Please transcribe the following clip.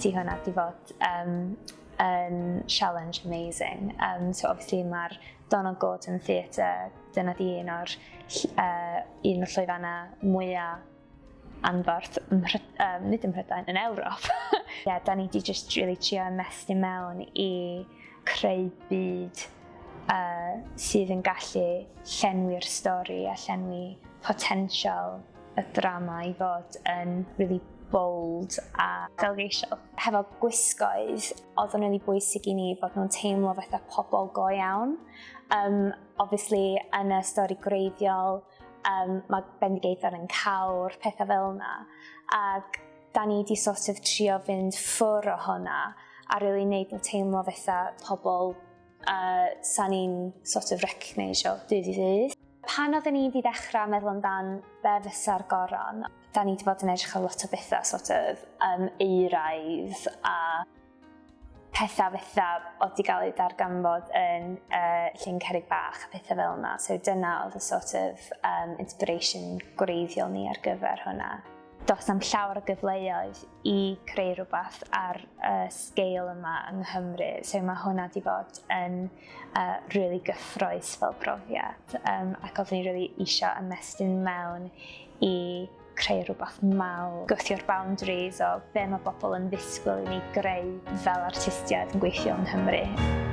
at i hwnna 'di fod um, yn challenge amazing. So obviously mae'r Donald Gordon Theatre, dyna di un o'r un o'r llwyfannau mwyaf anferth, nid ym Mhrydain, yn Ewrop. Yeah, da ni di just really trio ymestyn mewn i creu byd sydd yn gallu llenwi'r stori a llenwi potensial y drama i fod yn really bold a uchelgeisiol. Hefo gwisgoedd, oedd yn really bwysig i ni fod nhw'n teimlo fatha pobl go iawn. Obviously, yn y stori gwreiddiol, mae Bendigeidfran yn cawr, pethau fel yna. Ac da ni di sort of trio fynd ffwr o hwnna a really neud nhw teimlo fatha pobl sa ni'n sort of recognisio dydd i ddydd. Pan oedden ni wedi ddechrau meddwl amdan be fysa'r goron, da ni wedi bod yn edrych ar lot o bethau sort of euraidd a pethau fatha oedd wedi cael eu darganfod yn Llyn Cerrig Bach a pethau fel yna. So dyna oedd y sort of inspiration gwreiddiol ni ar gyfer hwnna. Does na'm llawer o gyfleoedd i creu rhywbeth ar y scale yma yng Nghymru. So mae hwnna wedi bod yn really gyffrous fel brofiad. Ac oeddwn ni really eisiau ymestyn mewn i creu rhywbeth mawr, gwthio'r boundaries o be mae bobl yn ddisgwyl i ni greu fel artistiaid yn gweithio yng Nghymru.